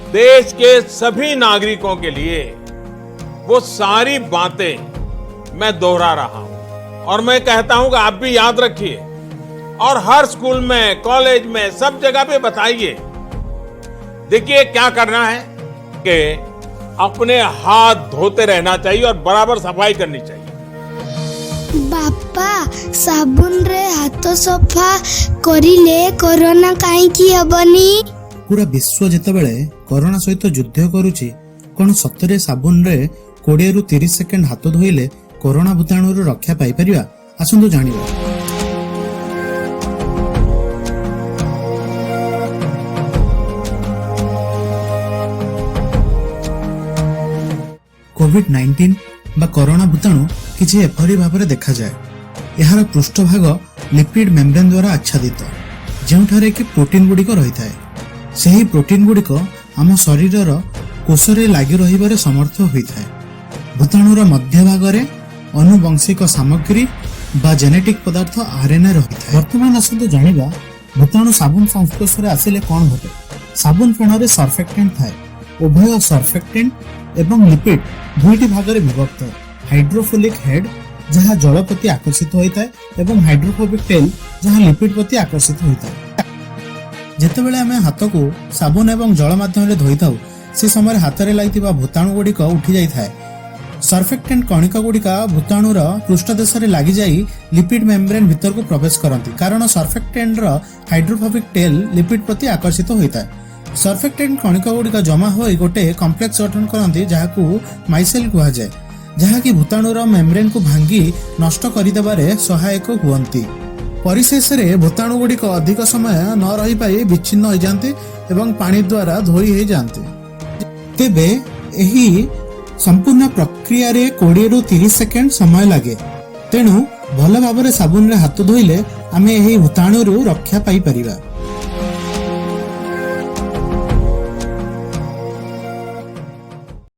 देश के सभी नागरिकों के लिए वो सारी बातें मैं दोहरा रहा हूं और मैं कहता हूं कि आप भी याद रखिए और हर स्कूल में, कॉलेज में, सब जगह पे बताइए। देखिए क्या करना है कि अपने हाथ धोते रहना चाहिए और बराबर सफाई करनी चाहिए। ବାପା, ସାବୁନରେ ହାତ ସଫା କରିଲେ କରୋନା କାହିଁକି ହେବନି? ପୁରା ବିଶ୍ୱ ଯେତେବେଳେ କରୋନା ସହିତ ଯୁଦ୍ଧ କରୁଛି, କ'ଣ ସତରେ ସାବୁନରେ 20ରୁ 30 ସେକେଣ୍ଡ ହାତ ଧୋଇଲେ କରୋନା ଭୂତାଣୁରୁ ରକ୍ଷା ପାଇପାରିବା? ଆସନ୍ତୁ ଜାଣିବା। କୋଭିଡ-19 ବା କରୋନା ଭୂତାଣୁ କିଛି ଏପରି ଭାବରେ ଦେଖାଯାଏ। ଏହାର ପୃଷ୍ଠଭାଗ ଲିପିଡ ମେମ୍ବ୍ରେନ୍ ଦ୍ୱାରା ଆଚ୍ଛାଦିତ, ଯେଉଁଠାରେ କି ପ୍ରୋଟିନ୍ ଗୁଡ଼ିକ ରହିଥାଏ। ସେହି ପ୍ରୋଟିନ୍ ଗୁଡ଼ିକ ଆମ ଶରୀରର କୋଷରେ ଲାଗି ରହିବାରେ ସମର୍ଥ ହୋଇଥାଏ। ଭୂତାଣୁର ମଧ୍ୟଭାଗରେ ଅନୁବଂଶିକ ସାମଗ୍ରୀ ବା ଜେନେଟିକ୍ ପଦାର୍ଥ ଆରଏନଏ ରହିଥାଏ। ବର୍ତ୍ତମାନ ଆସନ୍ତୁ ଜାଣିବା, ଭୂତାଣୁ ସାବୁନ ସଂସ୍ପର୍ଶରେ ଆସିଲେ କ'ଣ ଘଟେ। ସାବୁନ ଫେଣରେ ସର୍ଫେକ୍ଟେଣ୍ଟ ଥାଏ। ଉଭୟ ସର୍ଫେକ୍ଟେଣ୍ଟ ଏବଂ ଲିପିଡ ଦୁଇଟି ଭାଗରେ ବିଭକ୍ତ: ହାଇଡ୍ରୋଫିଲିକ୍ ହେଡ୍, ଯାହା ଜଳ ପ୍ରତି ଆକର୍ଷିତ ହୋଇଥାଏ, ଏବଂ ହାଇଡ୍ରୋଫୋବିକ୍ ଟେଲ୍, ଯାହା ଲିପିଡ ପ୍ରତି ଆକର୍ଷିତ ହୋଇଥାଏ। ଯେତେବେଳେ ଆମେ ହାତକୁ ସାବୁନ ଏବଂ ଜଳ ମାଧ୍ୟମରେ ଧୋଇଥାଉ, ସେ ସମୟରେ ହାତରେ ଲାଗିଥିବା ଭୂତାଣୁ ଗୁଡ଼ିକ ଉଠି ଯାଇଥାଏ। ସର୍ଫେକ୍ଟେଣ୍ଟ କଣିକା ଗୁଡ଼ିକ ଭୂତାଣୁର ପୃଷ୍ଠଦେଶରେ ଲାଗିଯାଇ ଲିପିଡ ମେମ୍ବ୍ରେନ୍ ଭିତରକୁ ପ୍ରବେଶ କରନ୍ତି, କାରଣ ସର୍ଫେକ୍ଟେଣ୍ଟର ହାଇଡ୍ରୋଫୋବିକ୍ ଟେଲ୍ ଲିପିଡ ପ୍ରତି ଆକର୍ଷିତ ହୋଇଥାଏ। ସର୍ଫେକ୍ଟେଣ୍ଟ କଣିକା ଗୁଡ଼ିକ ଜମା ହୋଇ ଗୋଟେ କମ୍ପ୍ଲେକ୍ସ ଗଠନ କରନ୍ତି, ଯାହାକୁ ମାଇସେଲ୍ କୁହାଯାଏ, ଯାହାକି ଭୂତାଣୁର ମେମ୍ବ୍ରେନ୍କୁ ଭାଙ୍ଗି ନଷ୍ଟ କରିଦେବାରେ ସହାୟକ ହୁଅନ୍ତି। ପରିଶେଷରେ ଭୂତାଣୁ ଗୁଡ଼ିକ ଅଧିକ ସମୟ ନ ରହିପାରି ବିଚ୍ଛିନ୍ନ ହୋଇଯାଆନ୍ତି ଏବଂ ପାଣି ଦ୍ୱାରା ଧୋଇ ହୋଇଯାଆନ୍ତି। ତେବେ ଏହି ସମ୍ପୂର୍ଣ୍ଣ ପ୍ରକ୍ରିୟାରେ 20ରୁ 30 ସେକେଣ୍ଡ ସମୟ ଲାଗେ। ତେଣୁ ଭଲ ଭାବରେ ସାବୁନରେ ହାତ ଧୋଇଲେ ଆମେ ଏହି ଭୂତାଣୁରୁ ରକ୍ଷା ପାଇପାରିବା।